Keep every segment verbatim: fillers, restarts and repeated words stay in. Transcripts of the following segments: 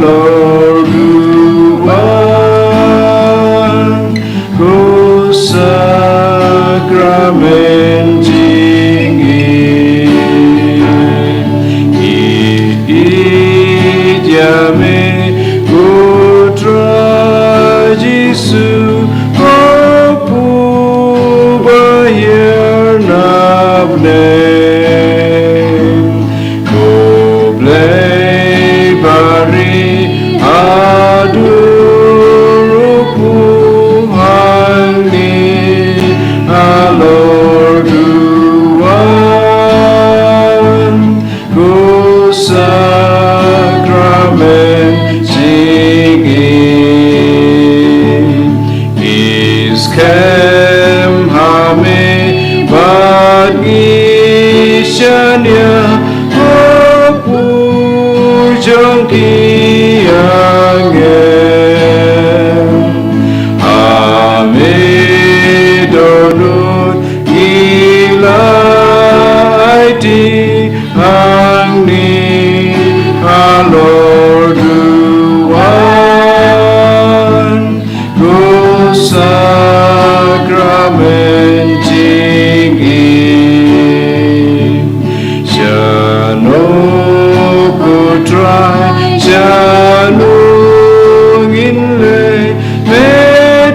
Lord, who wan ko sakramen jingim. Ïeit ïa me ko Trai Jisu, ko Pu ba hiar na bneng. Ko Blei barieh, haduh ruh pynban hangne halor duwan ko sakramen jingim. Ngi skhem ha me bad ngi shaniah ha Pu jong ki angel. Ha me dohnud ngi la aiti hangne halor duwan ko sakramen jingim. Shano ko Trai, shano ngin leit, me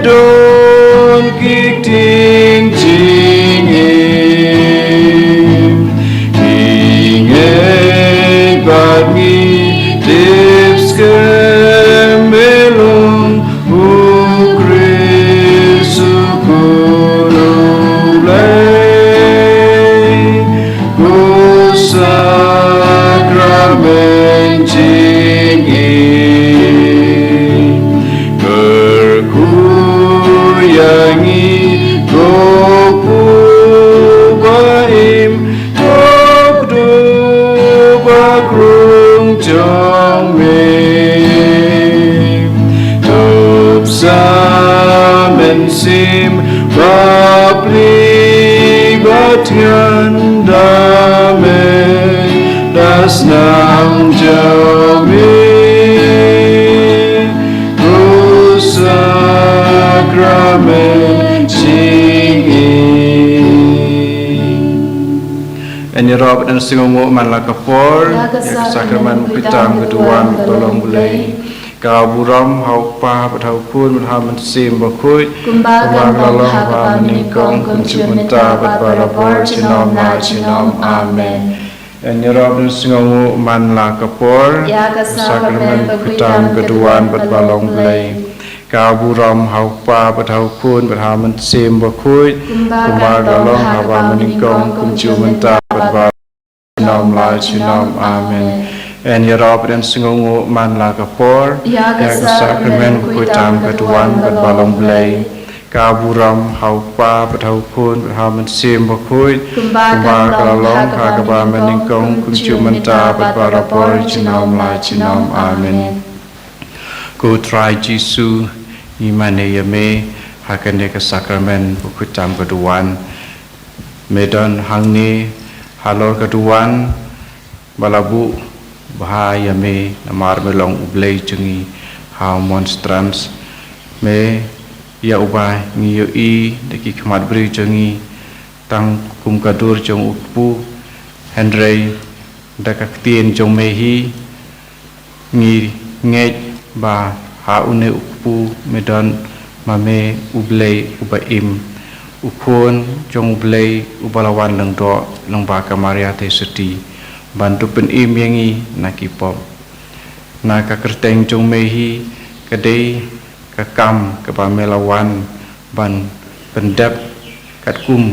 don ki ktien jingim. Ngi ngeit bad ngi tip skhem me long U Khrist u Khun u Blei, ko sakramen jingim. Kyrkhu ïa ngi ko Pu ba im, Ko Kdu Bakrung jong me. Tup sa mynsiem bapli ba thngan da me, da snam jong me. Ko sakramen jingim. Yn ïarap, yn sngewnguh man la ka por ïa ka sakramen pyntam ka duwan bad ba long Blei. Ka burom ha U Kpa bad ha U Khun bad ha U Mynsiem Bakhuid, kumba ka la long ha kaba mynnyngkong, kumjuh mynta bad barabor, junom la junom. Amen. Yn ïarap, yn sngewnguh man la ka por ïa ka sakramen pyntam ka duwan bad ba long Blei. Ka burom ha U Kpa bad ha U Khun bad ha U Mynsiem Bakhuid, kumba ka la long ha kaba mynnyngkong, kumjuh mynta bad ba junom la junom. Amen. Yn ïarap, yn sngewnguh man la ka por ïa ka sakramen pyntam ka duwan bad ba long Blei. Ka burom ha U Kpa bad ha U Khun bad ha U Mynsiem Bakhuid, kumba ka la long ha kaba mynnyngkong, kumjuh mynta bad barabor, junom la junom. Amen. Ko Trai Jisu, ngi mane ïa me ha kane ka sakramen pyntam ka duwan. Me don hangne halor ka duwan ba la buh bha ïa me, namar me long U Blei jong ngi. Ha u monstrance me, ïa uba ngi ïohi da ki khmat briew jong ngi tang kum ka dur jong u kpu, hynrei da ka ktien jong me hi ngi ngeit ba ha une u kpu me don ma me U Blei uba im, U Khun jong U Blei uba la wan lyngdoh lyngba ka Maria Theisotti ban dup pynim ïa ngi na ki pop. Na ka kyrteng jong me hi ka dei ka kam kaba me la wan ban pyndep katkum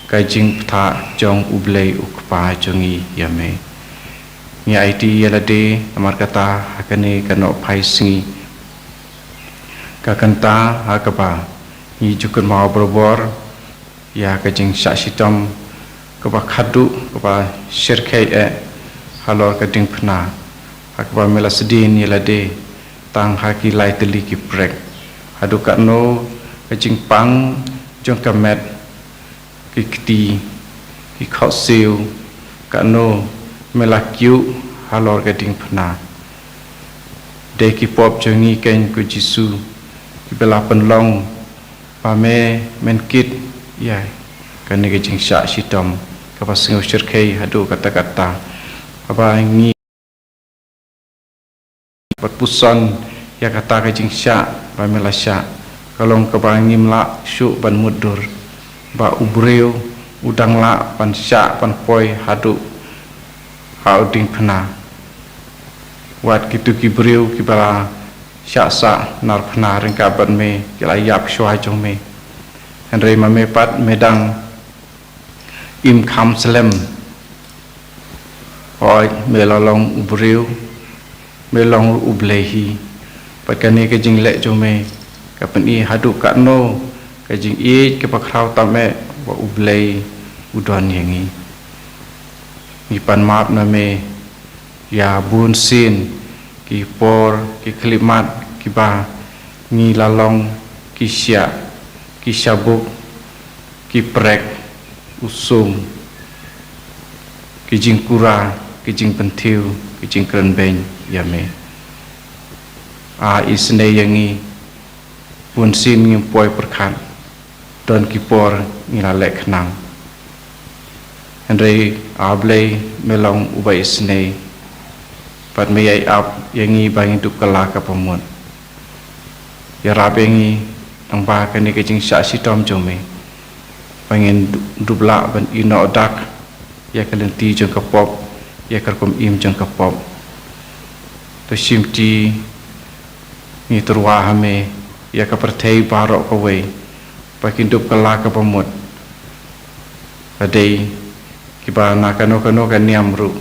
ka jingpyrta jong U Blei U Kpa jong ngi ïa me. Ngi aiti ïa lade namar kata ha kane ka nohphai sngi. Ka kynta ha kaba ngi ju kynmaw barabor ïa ka jingshah shitom kaba khadduh, kaba shyrkhei eh halor ka diengphna, ha kaba me la sdien ïa lade tang ha ki lai tylli ki prek. Haduh katno ka jingpang jong ka met, ki kti, ki khohsiew, katno me la kyiuh halor ka diengphna. Te ki pop jong ngi kein ko Jisu, ki ba la pynlong ba me men kit ïa kane ka jingshah shitom kaba sngew shyrkhei haduh katta katta, kaba ngi pat puson ïa kata ka jingshah ba me la shah, ka long kaba ngim lah shuh ban mutdur ba u briew u dang lah ban shah ban poi haduh ha u diengphna. Wat kito ki briew ki ba la shah sah nar phna ryngkat bad me ki la ïap shuwa jong me. Hynrei ma me pat me dang im kham slem. Hooid, me la long u briew, me long u Blei hi. Bad kane ka jingleh jong me ka pyni haduh katno ka jingïeit kaba khraw tam eh ba u Blei u don ïa ngi. Ngi pan map na me ïa bun sien ki por ki khyllipmat kiba ngi la long ki shiah, ki shabuk, ki prek, u sum, ki jingkura, ki jingpynthiew, ki jingkrenbeiñ ïa me. A isynei ïa ngi, bun sien ngim poi pyrkhat, don ki por ngi la leh khnang. Hynrei A Blei me long uba isynei, bad me ïai ap ïa ngi ba ngin dup kylla kaba mut. Ïarap ïa ngi tang ba kane ka jingshah shitom jong me ba ngin dup lah ban ïehnoh dak ïa ka lynti jong ka pop, ïa ka rukom im jong ka pop. To shimti ngi tyrwa ha me ïa ka pyrthei baroh kawei ba kin dup kylla kaba mut. Ba dei kiba na kano kano ka niam ruh,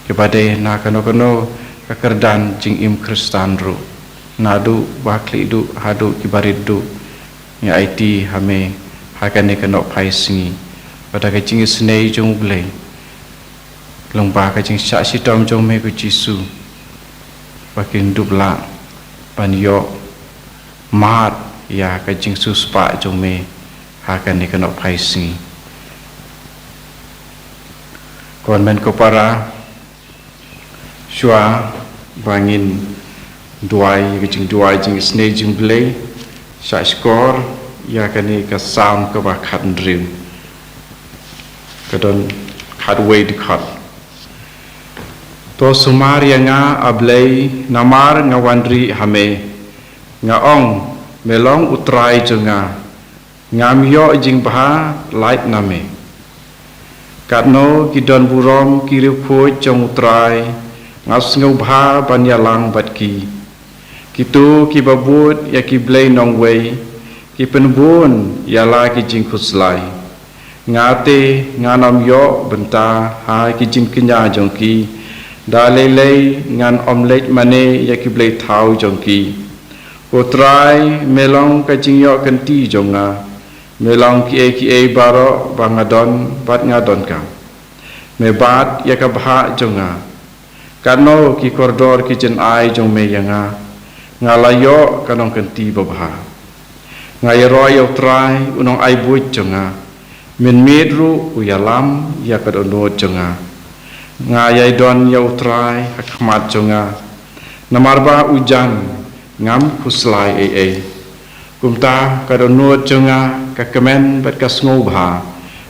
kiba dei na kano kano ka kyrdan jingim Khristan ruh, naduh ba khlieh duh haduh kiba rit duh. Ngi aiti ha me ha kane ka nohphai sngi ba da ka jingisynei jong U Blei, lyngba ka jingshah shitom jong me ko Jisu, ba kin dup lah ban ïoh mad ïa ka jingsiewspah jong me ha kane ka nohphai sngi. Ko hynmen ko para, shuwa ba ngin duwai ïa ka jingduwai jingisynei jong U Blei, shah shkor ïa kane ka Salm kaba khathynriew, ka don khatwei dkhot. To sumar ïa nga, A Blei, namar nga wan rieh ha me. Nga ong, me long U Trai jong nga, ngam ïoh jingbha lait na me. Katno ki don burom ki riewkhuid jong U Trai, nga sngewbha ban ïalang bad ki. Kito kiba bud ïa ki blei nongwei ki pynbun ïa la ki jingkhuslai. Nga te ngan ym ïoh bynta ha ki jingkñia jong ki, da lei lei ngan ym leit mane ïa ki blei thaw jong ki. Ko Trai, me long ka jingïoh kynti jong nga, me long kiei kiei baroh ba nga don bad nga donkam. Me bat ïa ka bhah jong nga. Katno ki kordor ki jynai jong me ïa nga, nga la ïoh ka nongkynti babha. Nga ïaroh ïa U Trai, u nongai buit jong nga. Mynmiet ruh u ïalam ïa ka dohnud jong nga. Nga ïai don ïa U Trai ha khmat jong nga. Namar ba u jan, ngam khuslai ei ei. Kumta ka dohnud jong nga ka kmen bad ka sngewbha,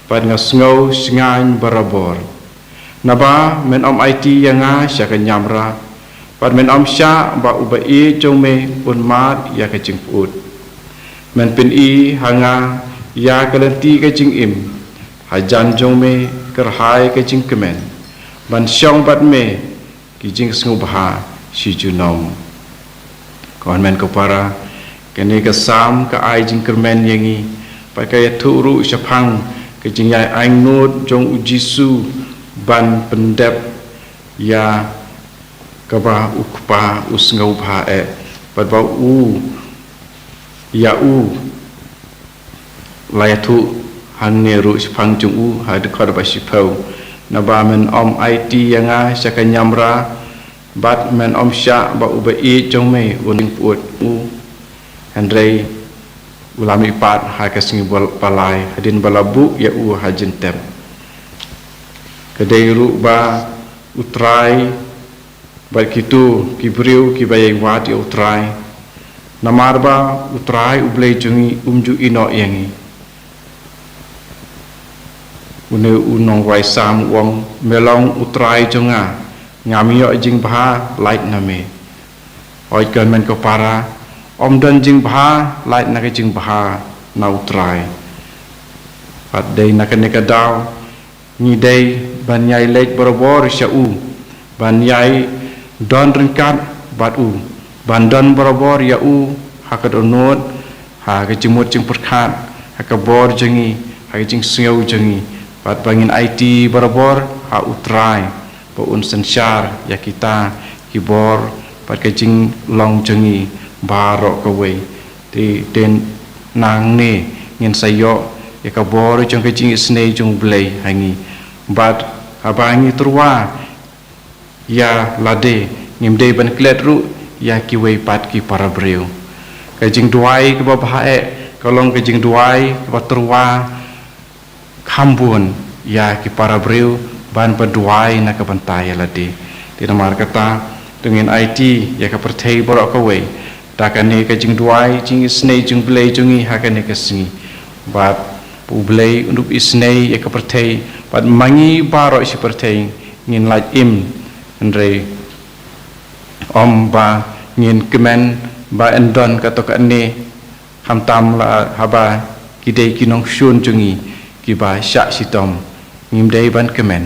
bad nga sngew shngaiñ barabor. Naba men ym aiti ïa nga sha ka ñiamra, bad men ym shah ba u baieit jong me un mad ïa ka jingpyut. Men pyni ha nga ïa ka lynti ka jingim, hajan jong me kyrhai ka jingkmen, ban shong bad me ki jingsngewbha shi junom. Ko hynmen ko para, kane ka Salm ka ai jingkyrmen ïa ngi, bad ka ïathuh ruh shaphang ka jingïai angnud jong U Jisu ban pyndep ïa kaba U Kpa u sngewbha eh, bad ba u ïa u la ïathuh hangne ruh shaphang jong u ha dkhot ba shiphew. Naba men ym aiti ïa nga sha ka ñiamra, bad men ym shah ba u baieit jong me un pyut u. Hynrei u la mihpat ha ka sngi bal-, balai, hadien ba la buh ïa u ha jingtep. Ka dei ruh ba U Trai bad kito ki briew kiba ïai wad ïa U Trai, namar ba U Trai U Blei jong ngi um ju ïehnoh ïa ngi. Une u nongrwai Salm u ong, Me long U Trai jong nga, ngam ïoh jingbha lait na me. Hooid ko hynmen ko para, ym don jingbha lait na ka jingbha na U Trai. Bad dei na kane ka daw ngi dei ban ïai leit barabor sha u, ban ïai don ryngkat bad u, ban don barabor ïa u ha ka dohnud, ha ka jingmut jingpyrkhat, ha ka bor jong ngi, ha ka jingsngew jong ngi, bad ba ngin aiti barabor ha U Trai ba un synshar ïa kita ki bor bad ka jinglong jong ngi baroh kawei. Te, te nangne ngin sa ïoh ïa ka bor jong ka jingisynei jong U Blei ha ngi. Bad haba ngi tyrwa ïa lade, ngim dei ban klet ruh ïa kiwei pat ki para briew. Ka jingduwai kaba bha eh ka long ka jingduwai kaba tyrwa kham bun ïa ki para briew ban ba duwai na ka bynta ïa lade. Te namar kata, to ngin aiti ïa ka pyrthei baroh kawei da kane ka jingduwai jingisynei jong U Blei jong ngi ha kane ka sngi. Bad U Blei un isynei ïa ka pyrthei, bad ma ngi baroh shi pyrthei ngin lait im, hynrei ym ba ngin kmen ba yn don kato kane, khamtam la haba ki dei ki nongshun jong ngi kiba shah shitom. Ngim dei ban kmen,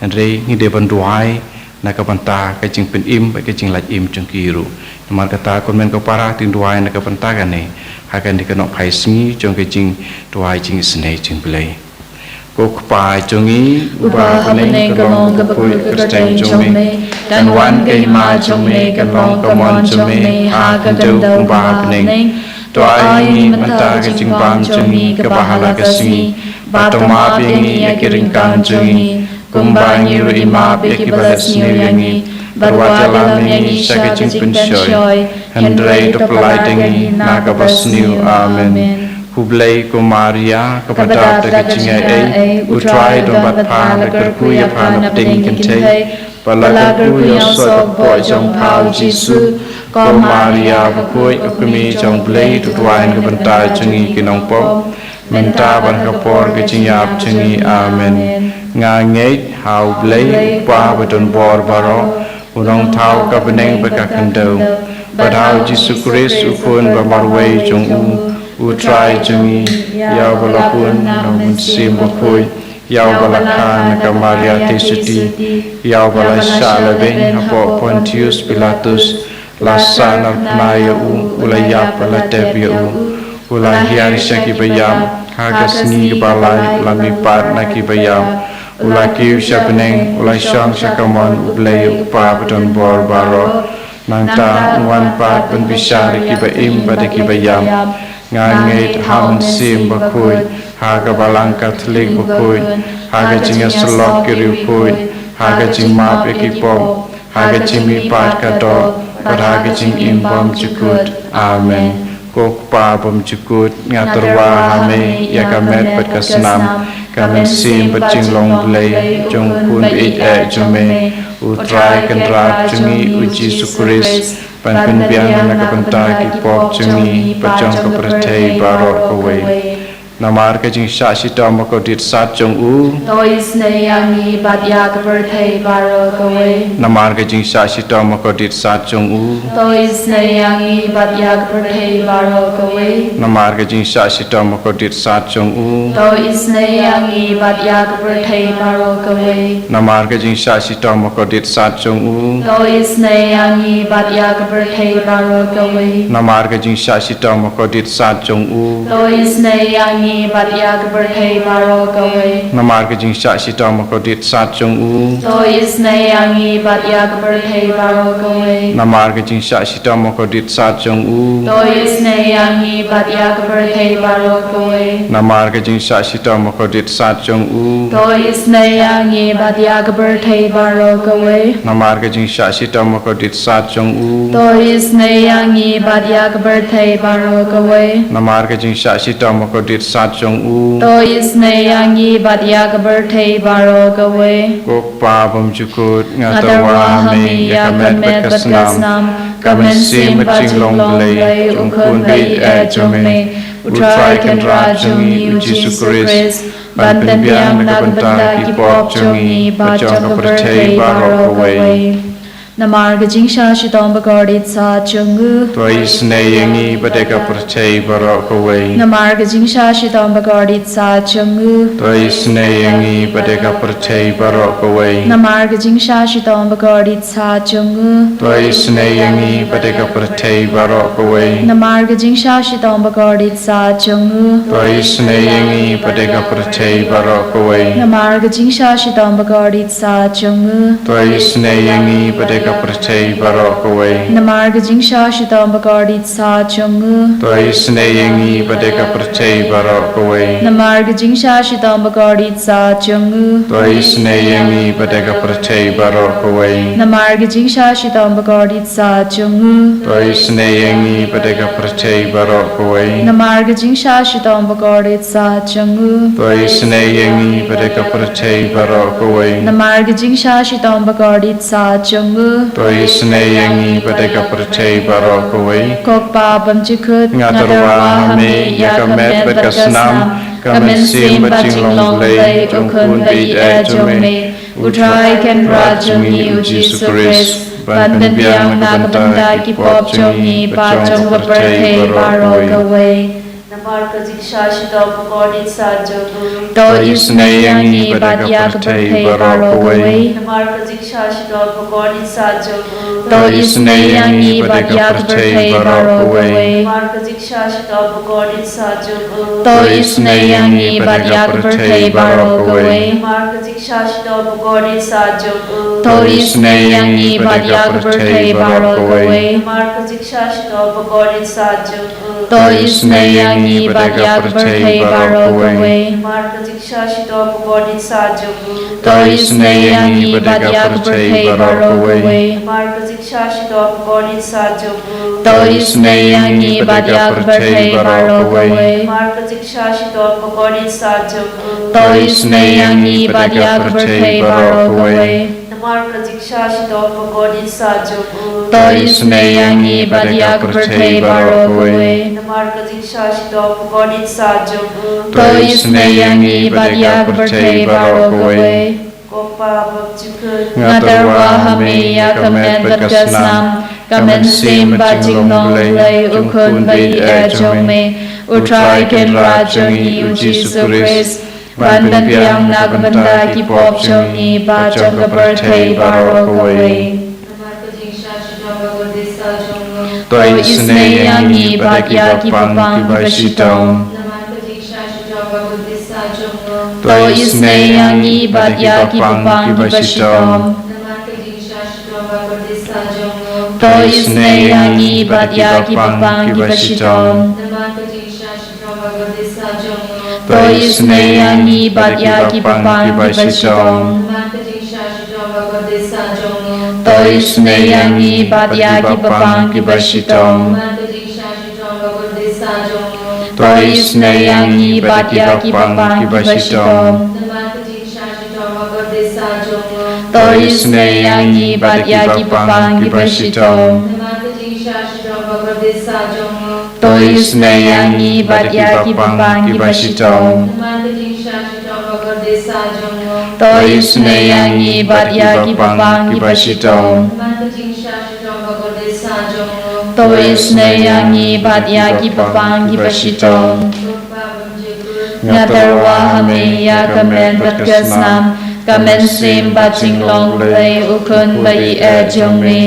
hynrei ngi dei ban duwai na ka bynta ka jingpynim bad ka jinglait im jong ki ruh. Namar kata ko hynmen ko para, to ngin duwai na ka bynta kane ha kane ka nohphai sngi jong ka jingduwai jingisynei jong U Blei. Ko Kpa jong ngi uba ha bneng, ka long ka bakhuid ka kyrteng jong me. Kan wan ka hima jong me, kan long ka mon jong me ha ka khyndew kumba ha bneng. To ai ngi mynta ka jingbam jong ngi kaba ha la ka sngi. Bad to map ïa ngi ïa ki ryngkang jong ngi, kumba ngi ruh ngi map ïa kiba la sniew ïa ngi. Bad wat ïalam ïa ngi sha ka jingpynshoi, hynrei to pynlait ïa ngi na kaba sniew. Amen. Khublei ko Maria, kaba dap da ka jingaiei, U Trai u don bad pha, la kyrkhu ïa pha na pdeng ki kynthei, bad la kyrkhu ïa u soh ka kpoh jong pha U Jisu. Ko Maria bakhuid, ka kmie jong U Blei, to duwai na ka bynta jong ngi ki nongpop, mynta bad ha ka por ka jingïap jong ngi. Amen. Nga ngeit ha U Blei U Kpa ba don bor baroh, U Nongthaw ka bneng bad ka khyndew, bad ha U Jisu Khrist U Khun ba marwei jong u, U Trai jong ngi, ïa uba la pun na U Mynsiem Bakhuid, ïa uba la kha na ka Maria Theisotti, ïa uba la shah lehbeiñ hapoh Pontius Pilatus, la sahnarphna ïa u, u la ïap bad la tep ïa u, u la hiar sha kiba ïap, ha ka sngi kaba lai u la mihpat na kiba ïap, u la kiew sha bneng, u la shong sha ka mon U Blei U Kpa ba don bor baroh. Nangta un wan pat ban bishar ïa kiba im bad ïa kiba ïap. Nga ngeit ha U Mynsiem Bakhuid, ha ka Balang Katholik bakhuid, ha ka jingïasyllok ki riewkhuid, ha ka jingmap ïa ki pop, ha ka jingmihpat ka doh, bad ha ka jingim bymjukut. Amen. Ko Kpa bymjukut, nga tyrwa ha me ïa ka met bad ka snam, ka mynsiem bad jinglong Blei jong U Khun ba ïeit eh jong me, U Trai Kynrad jong ngi U Jisu Khrist, ban pynbiang na ka bynta ki pop jong ngi bad jong ka pyrthei baroh kawei. Namar ka jingshah shitom bakordit sat jong u, to isynei ïa ngi bad ïa ka pyrthei baroh kawei. Namar ka jingshah shitom bakordit sat jong u, to isynei ïa ngi bad ïa ka pyrthei baroh kawei. Namar ka jingshah shitom bakordit sat jong u, to isynei ïa ngi bad ïa ka pyrthei baroh kawei. Namar ka jingshah shitom bakordit sat jong u, to isynei ïa ngi bad ïa ka pyrthei baroh kawei. Namar ka jingshah shitom bakordit sat jong u, to isynei ïa ngi bad ïa ka pyrthei baroh kawei. Namar ka jingshah shitom bakordit sat jong u, to isynei ïa ngi bad ïa ka pyrthei baroh kawei. Namar ka jingshah shitom bakordit sat jong u, to isynei ïa ngi bad ïa ka pyrthei baroh kawei. Namar ka jingshah shitom bakordit sat jong u, to isynei ïa ngi bad ïa ka pyrthei baroh kawei. Namar ka jingshah shitom bakordit sat jong u, to isynei ïa ngi bad ïa ka pyrthei baroh kawei. Namar ka jingshah shitom bakordit jong u. To isynei ïa ngi bad ïa ka pyrthei baroh kawei. Ko Kpa bymjukut, nga tyrwa ha me ïa ka met bad ka snam, ka mynsiem bad jinglong Blei, u Khun ba ïeit jong me, u Trai Kynrad jong ngi u Jisu Khrist, ban pynbiang na ka bynta ki pop jong ngi bad jong ka pyrthei baroh kawei. Namar ka jingshah shitom bakordit sah jong u. To isynei ïa ngi bad ïa ka pyrthei baroh kawei. Namar ka jingshah shitom bakordit sah jong u. To isynei ïa ngi bad ïa ka pyrthei baroh kawei. Namar ka jingshah shitom bakordit sah jong u. To isynei ïa ngi bad ïa ka pyrthei baroh kawei. Namar ka jingshah shitom bakordit sah jong u. To isynei ïa ngi bad ïa ka pyrthei baroh kawei. Namar ka jingshah shitom bakordit sah jong u. To isynei ïa ngi bad ïa ka pyrthei baroh kawei. Namar ka jingshah shitom bakordit sah jong u. To isynei ïa ngi bad ïa ka pyrthei baroh kawei. Namar ka jingshah shitom bakordit sah jong u. To isynei ïa ngi bad ïa ka pyrthei baroh kawei. Namar ka jingshah shitom bakordit sah jong u. To isynei ïa ngi bad ïa ka pyrthei baroh kawei. Namar ka jingshah shitom bakordit sah jong u. To isynei ïa ngi bad ïa ka pyrthei baroh kawei. Namar ka jingshah shitom bakordit sah jong u. To isynei ïa ngi bad ïa ka pyrthei baroh kawei. Ko Kpa bymjukut, nga tyrwa ha me ïa ka met bad ka snam, ka mynsiem bad jinglong Blei jong u Khun ba ïeit jong me, u Trai Kynrad jong ngi u Jisu Khrist, ban pynbiang na ka bynta ki pop jong ngi bad jong ka pyrthei baroh kawei. Namar ka jingshah shitom bakordit sah jong u. To isynei ïa ngi bad ïa ka pyrthei baroh kawei. Namar ka jingshah shitom bakordit sah jong u. To isynei ïa ngi bad ïa ka pyrthei baroh kawei. Namar ka jingshah shitom bakordit sah jong u. To isynei ïa ngi bad ïa ka pyrthei baroh kawei. Namar ka jingshah shitom bakordit sah jong u. To isynei ïa ngi bad ïa ka pyrthei baroh kawei. Namar ka jingshah shitom bakordit sah jong u. To isynei ïa ngi bad ïa ka pyrthei baroh kawei. Namar ka jingshah shitom bakordit sah jong u. To isynei ïa ngi bad ïa ka pyrthei baroh kawei. Namar ka jingshah shitom bakordit sah jong u. To isynei ïa ngi bad ïa ka pyrthei baroh kawei. Namar ka jingshah shitom bakordit sah jong u. To isynei ïa ngi bad ïa ka pyrthei baroh kawei. Namar ka jingshah shitom bakordit sah jong u. To isynei ïa ngi bad ïa ka pyrthei baroh kawei. Namar ka jingshah shitom bakordit sah jong u. To isynei ïa ngi bad ïa ka pyrthei baroh kawei. Ko Kpa bymjukut, nga tyrwa ha me ïa ka met bad ka snam, ka mynsiem bad jinglong Blei jong u Khun ba ïeit jong me, u Trai Kynrad jong ngi u Jisu Khrist, ban pynbiang na ka bynta ki pop jong ngi bad jong ka pyrthei baroh kawei. Namar ka jingshah shitom bakordit sah jong u. To isynei ïa ngi bad ïa ki bapang kiba shitom. Namar ka jingshah shitom bakordit sah jong u. To isynei ïa ngi bad ïa ki bapang kiba shitom. Namar ka jingshah shitom bakordit sah jong u. To isynei ïa ngi bad ïa ki bapang kiba shitom. Namar ka jingshah shitom bakordit sah jong u. To isynei ïa ngi bad ïa ki bapang kiba shitom. Namar ka jingshah shitom bakordit sah jong u. To isynei ïa ngi bad ïa ki bapang kiba shitom. Namar ka jingshah shitom bakordit sah jong u. To isynei ïa ngi bad ïa ki bapang kiba shitom. Namar ka jingshah shitom bakordit sah jong u. To isynei ïa ngi bad ïa ki bapang kiba shitom. Namar ka jingshah shitom bakordit sah jong u. To isynei ïa ngi bad ïa ki bapang kiba shitom. Namar ka jingshah shitom bakordit sah jong u. To isynei ïa ngi bad ïa ki bapang kiba shitom. Namar ka jingshah shitom bakordit sah jong u. To isynei ïa ngi bad ïa ki bapang kiba shitom. Ko Kpa bymjukut, nga tyrwa ha me ïa ka met bad ka snam, ka mynsiem bad jinglong Blei u Khun ba ïeit jong me,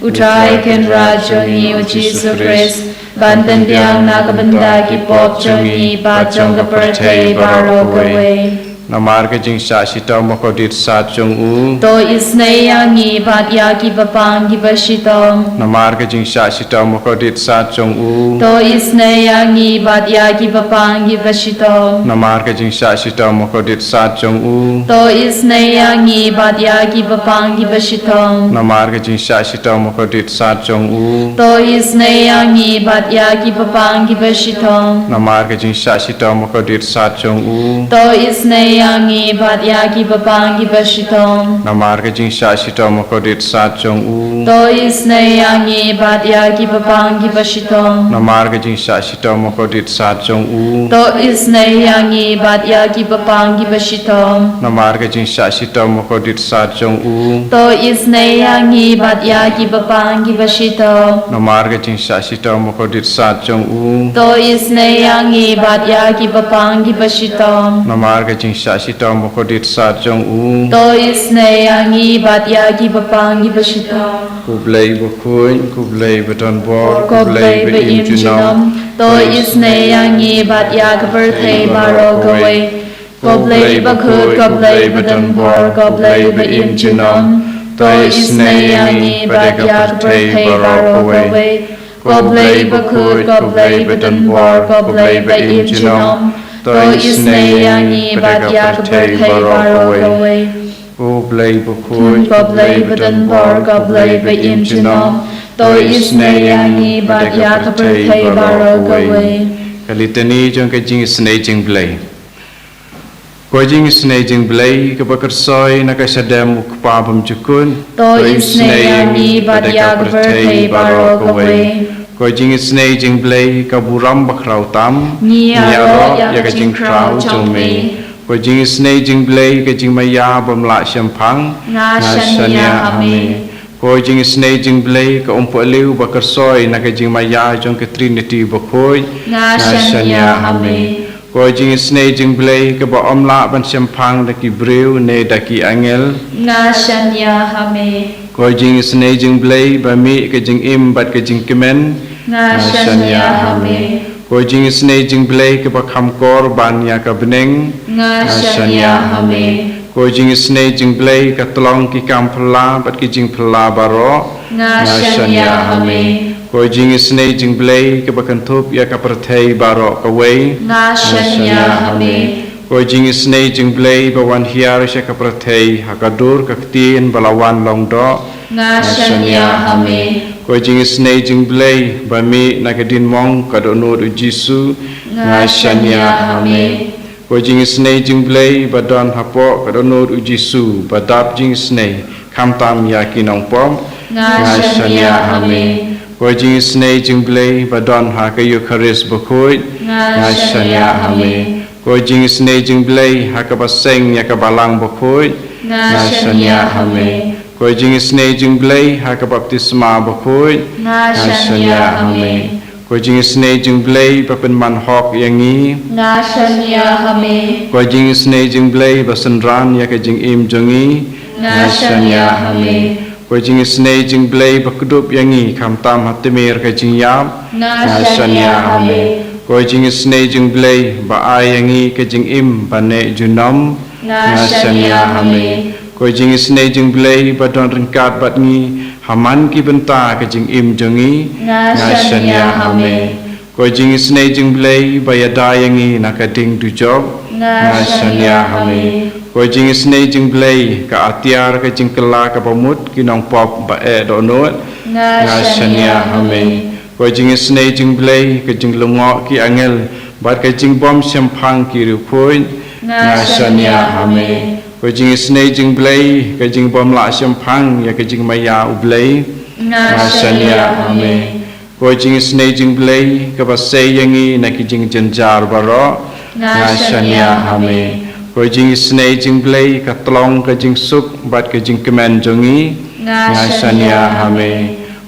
u Trai Kynrad jong ngi u Jisu Khrist, ban pynbiang na ka bynta ki pop jong ngi bad jong ka pyrthei baroh kawei. Namar ka jingshah shitom bakordit sat jong u. To isynei ïa ngi bad ïa ki bapang kiba shitom. Namar ka jingshah shitom bakordit sat jong u. To isynei ïa ngi bad ïa ki bapang kiba shitom. Namar ka jingshah shitom bakordit sat jong u. To isynei ïa ngi bad ïa ki bapang kiba shitom. Namar ka jingshah shitom bakordit sat jong u. To isynei ïa ngi bad ïa ki bapang kiba shitom. Namar ka jingshah shitom bakordit sat jong u. To isynei ïa ngi bad ïa ki bapang kiba shitom. Namar ka jingshah shitom bakordit sat jong u. To isynei ïa ngi bad ïa ki bapang kiba shitom. Namar ka jingshah shitom bakordit sat jong u. To isynei ïa ngi bad ïa ki bapang kiba shitom. Namar ka jingshah shitom bakordit sat jong u. To isynei ïa ngi bad ïa ki bapang kiba shitom. Namar ka jingshah shitom bakordit sat jong u. To isynei ïa ngi bad ïa ki bapang kiba shitom. Namar ka jingshah shitom bakordit sat jong u. To isynei ïa ngi bad ïa ki bapang kiba shitom. Ko Blei bakhuid, ko Blei badonbor, ko Blei ba-im junom. To isynei ïa ngi bad ïa ka pyrthei baroh kawei. Ko Blei bakhuid, ko Blei badonbor, ko Blei ba-im junom. To isynei ïa ngi bad ïa ka pyrthei baroh kawei. Ko Blei bakhuid, ko Blei badonbor, ko Blei ba-im junom. To isynei ïa ngi bad ïa ka pyrthei baroh kawei. Ko Blei bakhuid, ko Blei badonbor, ko Blei ba-im junom. To isynei ïa ngi bad ïa ka pyrthei baroh kawei. Ka litani jong ka jingisynei jingblei. Ko jingisynei jingblei kaba kyrsoi na ka shadem u Kpa bymjukut. To isynei ïa ngi bad ïa ka pyrthei baroh kawei. Ko jingisynei jingblei ka burom bakhraw tam. Ngi ïaroh ïa ka jingkhraw jong me. Ko jingisynei jingblei ka jingmaïa bym lah shemphang. Nga shaniah ha me. Ko jingisynei jingblei ka umpohliew ba kyrsoi na ka jingmaïa jong ka Trinity bakhuid. Nga shaniah ha me. Ko jingisynei jingblei kaba ym lah ban shemphang da ki briew ne da ki angel. Nga shaniah ha me. Ko jingisynei jingblei ba mih ka jingim bad ka jingkmen. Nga shaniah ha me. Ko jingisynei jingblei kaba kham kor ban ïa ka bneng. Nga shaniah ha me. Ko jingisynei jingblei ka tlong ki kam phylla bad ki jingphylla baroh. Nga shaniah ha me. Ko jingisynei jingblei kaba kynthup ïa ka pyrthei baroh kawei. Nga shaniah ha me. Ko jingisynei jingblei ba wan hiar sha ka pyrthei ha ka dur ka ktien ba la wan long doh. Nga shaniah ha me. Ko jingisynei jingblei ba mih na ka diengmong ka dohnud u Jisu. Nga shaniah ha me. Ko jingisynei jingblei ba don hapoh ka dohnud u Jisu ba dap jingisynei khamtam ïa ki nongpop. Nga shaniah ha me. Ko jingisynei jingblei ba don ha ka Eukharist bakhuid. Nga shaniah ha me. Ko jingisynei jingblei ha kaba seng ïa ka balang bakhuid. Nga shaniah ha me. Ko jingisynei jingblei ha ka baptisma bakhuid. Nga shaniah ha me. Ko jingisynei jingblei ba pynman hok ïa ngi. Nga shaniah ha me. Ko jingisynei jingblei ba synran ïa ka jingim jong ngi. Nga shaniah ha me. Ko jingisynei jingblei ba kdup ïa ngi khamtam ha tmier ka jingïap. Nga shaniah ha me. Ko jingisynei jingblei ba ai ïa ngi ka jingim ba neh junom. Nga shaniah ha me. Ko jingisynei jingblei ba don ryngkat bad ngi ha man ki bynta ka jingim jong ngi. Nga shaniah ha me. Ko jingisynei jingblei ba ïada ïa ngi na ka ding dujok. Nga shaniah ha me. Ko jingisynei jingblei ka atiar ka jingkylla kaba mut ki nongpop ba eh dohnud. Nga shaniah ha me. Ko jingisynei jingblei ka jinglyngngoh ki angel bad ka jingbym shemphang ki riewkhuid. Nga shaniah ha me. Ko jingisynei jingblei ka jingbym lah shemphang ïa ka jingmaïa u Blei. Nga shaniah ha me. Ko jingisynei jingblei kaba sei ïa ngi na ki jingjynjar baroh. Nga shaniah ha me. Ko jingisynei jingblei ka tlong ka jingsuk bad ka jingkmen jong ngi. Nga shaniah ha me.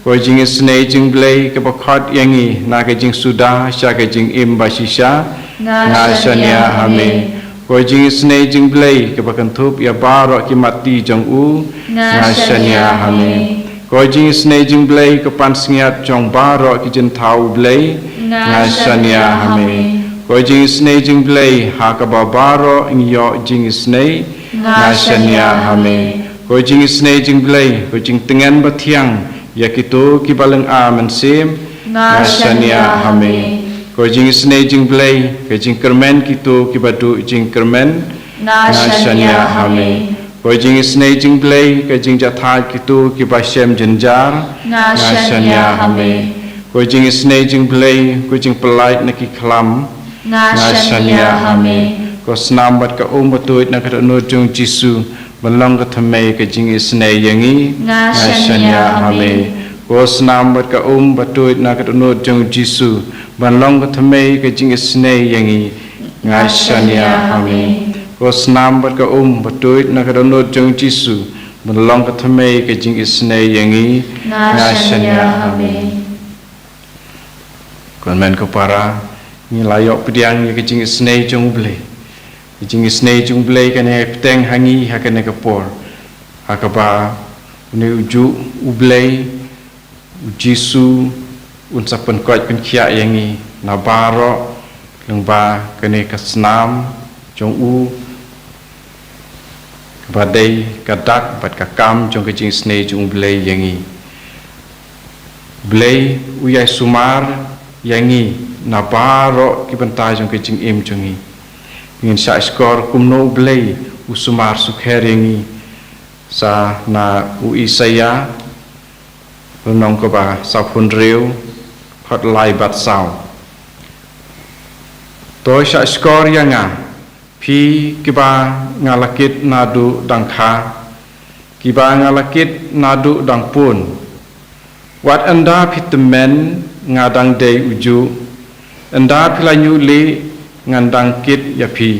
Ko jingisynei jingblei kaba khot ïa ngi na ka jingsuda sha ka jingim bashisha. Nga shaniah ha me. Ko jingisynei jingblei kaba kynthup ïa baroh ki matti jong u. Nga shaniah ha me. Ko jingisynei jingblei ka pansngiat jong baroh ki jingthaw u Blei. Nga shaniah ha me. Ko jingisynei jong U Blei, ha kaba baroh ngi ïoh jingisynei. Nga shaniah ha me. Ko jingisynei jong U Blei, ko jingtngen bathiang ïa kito kiba lynga mynsiem. Nga shaniah ha me. Ko jingisynei jong U Blei, ka jingkyrmen kito kiba duh jingkyrmen. Nga shaniah ha me. Ko jingisynei jong U Blei, ka jingjahthait kito kiba shem jynjar. Nga shaniah ha me. Ko jingisynei jong U Blei, ko jingpyllait na ki khlam. Nga shaniah ha me. Ko snam bad ka um ba tuid na ka dohnud jong U Jisu, ban long ka thymmei ka jingisynei ïa ngi. Nga shaniah ha me. Ko snam bad ka um ba tuid na ka dohnud jong U Jisu, ban long ka thymmei ka jingisynei ïa ngi. Nga shaniah ha me. Ko snam bad ka um ba tuid na ka dohnud jong U Jisu, ban long ka thymmei ka jingisynei ïa ngi. Nga shaniah ha me. Ko hynmen ko para, ngi la ïoh pdiang ïa ka jingisynei jong U Blei. Ka jingisynei jong U Blei kane ka bteng ha ngi ha kane ka por. Ha kaba une ujuh U Blei, U Jisu, un sa pynkoit pynkhiah ïa ngi na baroh, lyngba kane ka snam jong u, kaba dei ka dak bad ka kam jong ka jingisynei jong U Blei ïa ngi. U Blei u ïai sumar ïa ngi na baroh ki bynta jong ka jingim jong ngi. Ngin shah shkor kumno U Blei u sumar sukher ïa ngi, sa na u Isaïah, lynnong kaba sawphew hynriew, dkhot lai bad saw. To shah shkor ïa nga, phi kiba nga la kit naduh dang kha, kiba nga la kit naduh dang pun. Wat ynda phi tymmen nga dang dei ujuh, ynda phi la ñiuh lieh ngan dang kit ïa phi.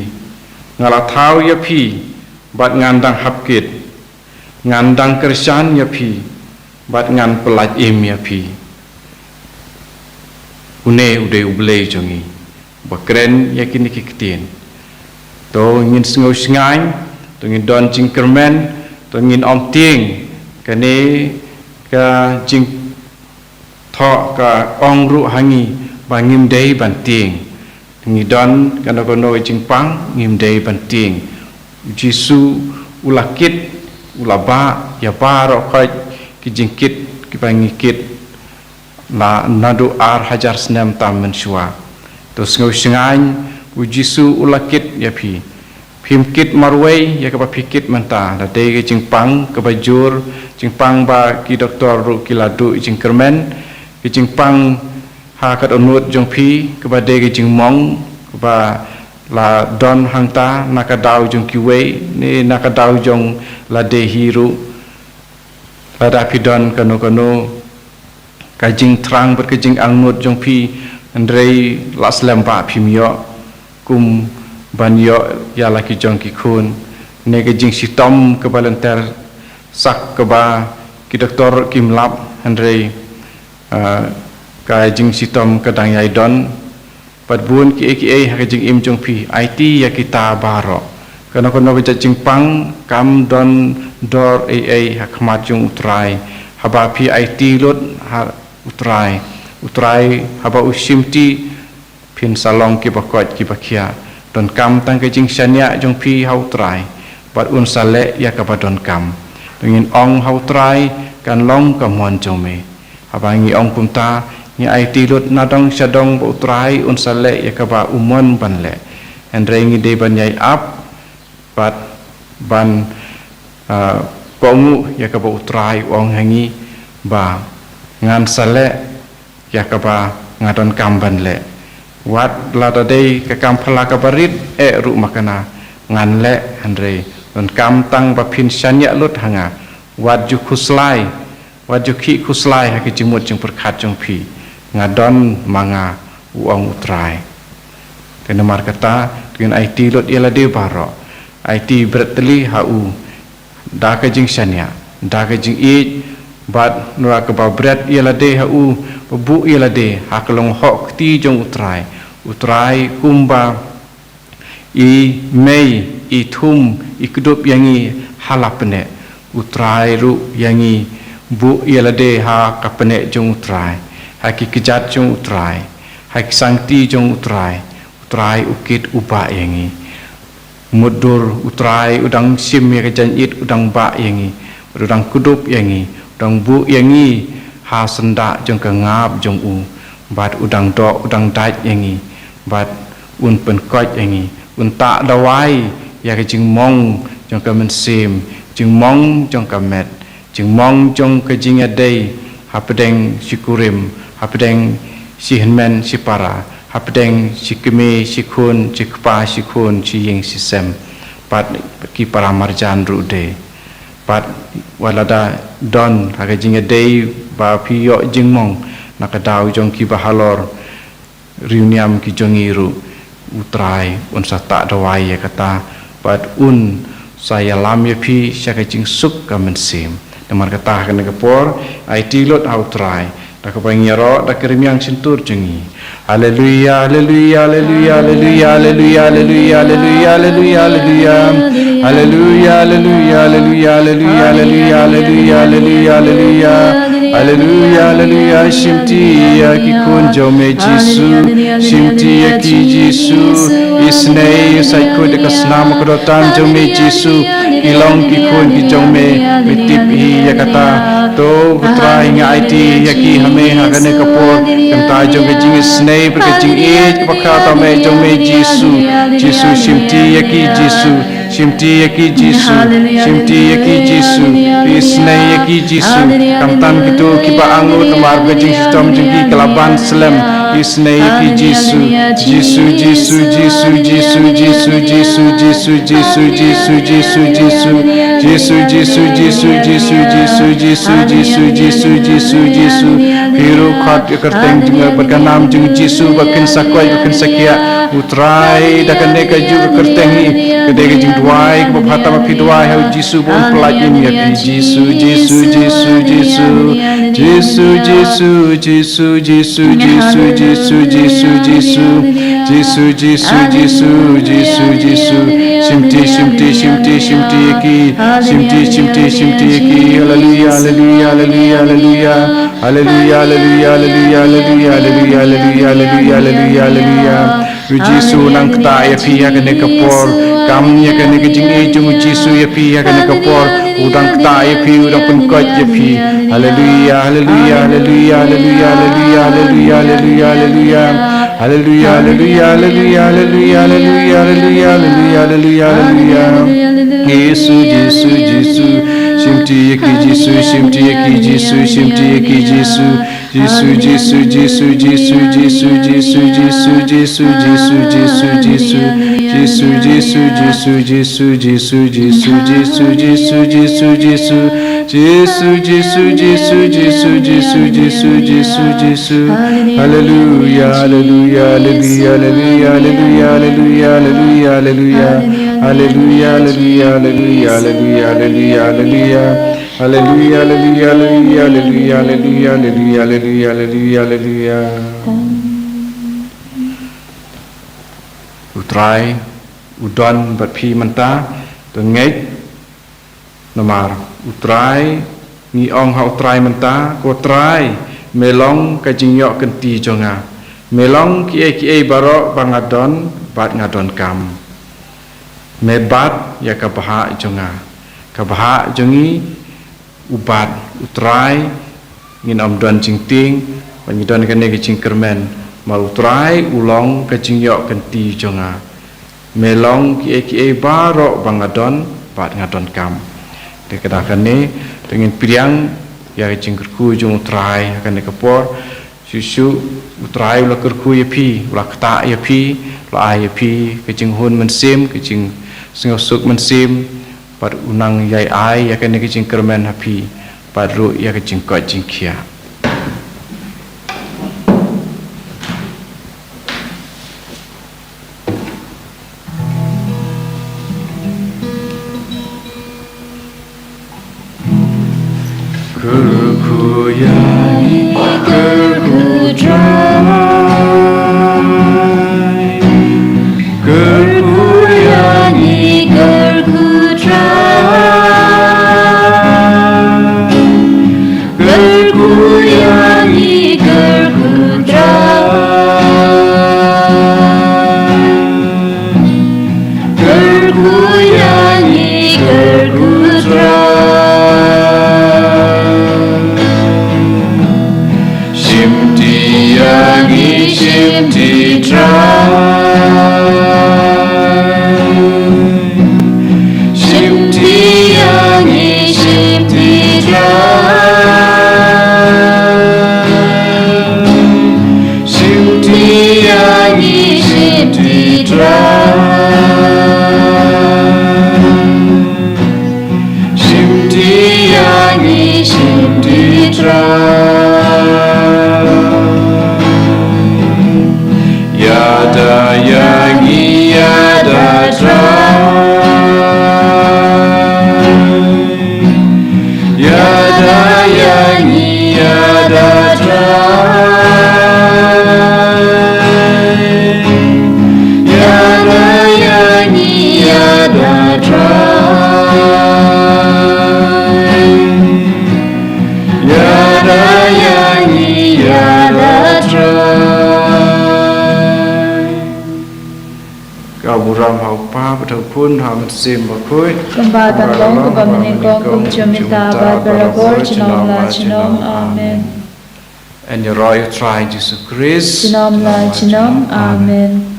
Nga la thaw ïa phi bad ngan dang hap kit. Ngan dang kyrshan ïa phi bad ngan pyllait im ïa phi. Une u dei U Blei jong ngi ba kren ïa kine ki ktien. To ngin sngew shngaiñ, to ngin don jingkyrmen, to ngin ym tieng. Kane ka jingthoh ka ong ruh ha ngi ba ngim dei ban tieng. Ngi don kano kano ka jingpang, ngim dei ban tieng. U Jisu u la kit, u la bah ïa baroh khoit ki jingkit kiba ngi kit na, naduh ar hajar snem tam mynshuwa. To sngew shngaiñ, U Jisu u la kit ïa phi. Phim kit marwei ïa kaba phi kit mynta, la dei ka jingpang kaba jur, jingpang ba ki doktor ruh ki la duh jingkyrmen, ka jingpang ha ka dohnud jong phi kaba dei ka jingmong, kaba la don hangta na ka daw jong kiwei ne na ka daw jong lade hi ruh. Lada phi don kano kano ka jingthrang bad ka jingangnud jong phi, hynrei la slem ba phim ïoh kum ban ïoh ïa la ki jong ki khun, ne ka jingshitom kaba lynter sak kaba ki doktor kim lap, hynrei, ah, ka jingshitom ka dang ïai don. Bad bun kiei kiei ha ka jingim jong phi, aiti ïa kita baroh. Kano kano ka jait jingpang kam don dor ei ei ha khmat jong U Trai. Haba phi aiti lut ha U Trai, U Trai haba u shimti, phin sa long kiba koit kiba khiah. Donkam tang ka jingshaniah jong phi ha U Trai, bad un sa leh ïa kaba donkam. To ngin ong ha U Trai, kan long ka mon jong me. Haba ngi ong kumta, ngi aiti lut nadong shadong ba U Trai un sa leh ïa kaba u mon ban leh. Hynrei ngi dei ban ïai ap bad ban, ah, kohnguh ïa kaba U Trai u ong ha ngi ba ngan sa leh ïa kaba nga donkam ban leh. Wat lada dei ka kam phylla kaba rit eh ruh ma kane ngan leh, hynrei donkam tang ba phin shaniah lut ha nga. Wat ju khuslai, wat ju khih khuslai ha ki jingmut jingpyrkhat jong phi. Nga don ma nga, u ong U Trai. Te namar kata, to ngin aiti lut ïa lade baroh. Aiti bret tylli ha u da ka jingshaniah, da ka jingïeit, bad nora kaba bret ïa lade ha u, ba buh ïa lade ha ka lyngngoh kti jong U Trai. U Trai kumba i mei, i thum, i kdup ïa ngi ha la pneh. U Trai ruh ïa ngi buh ïa lade ha ka pneh jong U Trai, ha ki kjat jong U Trai, ha ki sangti jong U Trai. U Trai u kit u bah ïa ngi. Mutdur u Trai u dang shim ïa ka jaiñ ïit, u dang bah ïa ngi, u dang kdup ïa ngi, u dang buh ïa ngi ha syndah jong ka ngap jong u. Bad u dang doh, u dang dait ïa ngi, bad un pynkoit ïa ngi, un tah dawai ïa ka jingmong jong ka mynsiem, jingmong jong ka met, jingmong jong ka jingïadei hapdeng shi kurim, hapdeng shi hynmen shi para, hapdeng shi kmie shi khun, shi kpa shi khun, shi ïing shi sem, bad ki para marjan ruh de. Bad wat lada don ha ka jingïadei ba phi ïoh jingmong na ka daw jong ki bahalor riewniam ki jong ngi ruh, u Trai un sa tah dawai ïa kata, bad un sa ïalam ïa phi sha ka jingsuk ka mynsiem. Namar kata ha kane ka por, aiti lut ha u Trai da kaba ngi ïaroh da ka rmiang shyntur jong ngi. Haleluia, haleluia, haleluia, haleluia, haleluia, haleluia, haleluia, haleluia. Haleluia, haleluia, haleluia, haleluia, haleluia, haleluia, haleluia, haleluia. Haleluia, haleluia, shimti ïa ki khun jong me Jisu, shimti ïa ki Jisu, isynei ïa sait kut ïa ka snam ka dotan jong me Jisu, ki long ki khun ki jong me, me tip hi ïa kata. To u Trai nga aiti ïa ki ha me ha kane ka por, kynta jong ka jingisynei bad ka jingïeit kaba khraw ta me jong me Jisu, Jisu shimti ïa ki Jisu. Shimti ïa ki Jisu, shimti ïa ki Jisu, isynei ïa ki Jisu. Khamtam kito kiba angnud namar ka jingshitom jong ki ka la ban slem. Isynei ïa ki Jisu, Jisu, Jisu, Jisu. Jisu, Jisu, Jisu, Jisu. Phi ruh khot ïa ka kyrteng jong bad ka nam jong Jisu ba phin sa koit ba phin sa khiah. U Trai da kane kajuh ka kyrteng hi ka dei ka jingduwai kaba bha tam ba phi duwai ha u Jisu ba un pyllait im ïa phi. Jisu, Jisu, Jisu, Jisu. Jisu, Jisu, Jisu, Jisu. Shimti, shimti, shimti, shimti ïa ki. Shimti, shimti, shimti ïa ki. Haleluia, haleluia, haleluia, haleluia. Haleluia, haleluia, haleluia, haleluia. U Jisu u nang ktah ïa phi ha kane ka por. Kam ïa kane ka jingïeit jong u Jisu ïa phi ha kane ka por. U dang ktah ïa phi, u dang pynkoit ïa phi. Haleluia, haleluia, haleluia, haleluia. Haleluia, haleluia, haleluia, haleluia. Haleluia, haleluia, haleluia, haleluia. Jisu, Jisu, Jisu. Shimti ïa ki Jisu, shimti ïa ki Jisu, shimti ïa ki Jisu. Jisu, Jisu, Jisu, Jisu, Jisu. Jisu, Jisu, Jisu, Jisu. Jisu, Jisu, Jisu, Jisu, Jisu. Jisu, Jisu, Jisu, Jisu, Jisu. Jisu, Jisu, Jisu, Jisu, Jisu, Jisu, Jisu, Jisu. Haleluia, haleluia, haleluia, haleluia. Haleluia, haleluia, haleluia, haleluia, haleluia. Haleluia, haleluia, haleluia, haleluia, haleluia, haleluia, haleluia, haleluia. U Trai u don bad phi mynta, to ngeit. Namar u Trai, ngi ong ha u Trai mynta, ko Trai, me long ka jingïoh kynti jong nga. Me long kiei kiei baroh ba nga don bad nga donkam. Me bat ïa ka bhah jong nga. Ka bhah jong ngi u bat u Trai, ngin ym don jingtieng, ba ngi don kane ka jingkyrmen. Namar u Trai u long ka jingïoh kynti jong nga. Me long kiei kiei baroh ba nga don bad nga donkam. Te ka da kane, te ngin pdiang ïa ka jingkyrkhu jong u Trai ha kane ka por. Shuh shuh u Trai u la kyrkhu ïa phi, u la ktah ïa phi, u la ai ïa phi ka jinghun mynsiem, ka jingsngewsuk mynsiem, bad u nang ïai ai ïa kane ka jingkyrmen ha phi, bad ruh ïa ka jingkoit jingkhiah. Kyrkhu ïa ngi, kyrkhu Trai. Kyrkhu ïa ngi, kyrkhu Trai. Kyrkhu ïa ngi, kyrkhu Trai. Khun, ha u Mynsiem Bakhuid. Kumba ka long, kumba mynnyngkong, kum junom mynta, bad barabor, junom la junom. Amen. Yn ïaroh ïa u Trai Jisu Khrist. Junom la junom. Amen.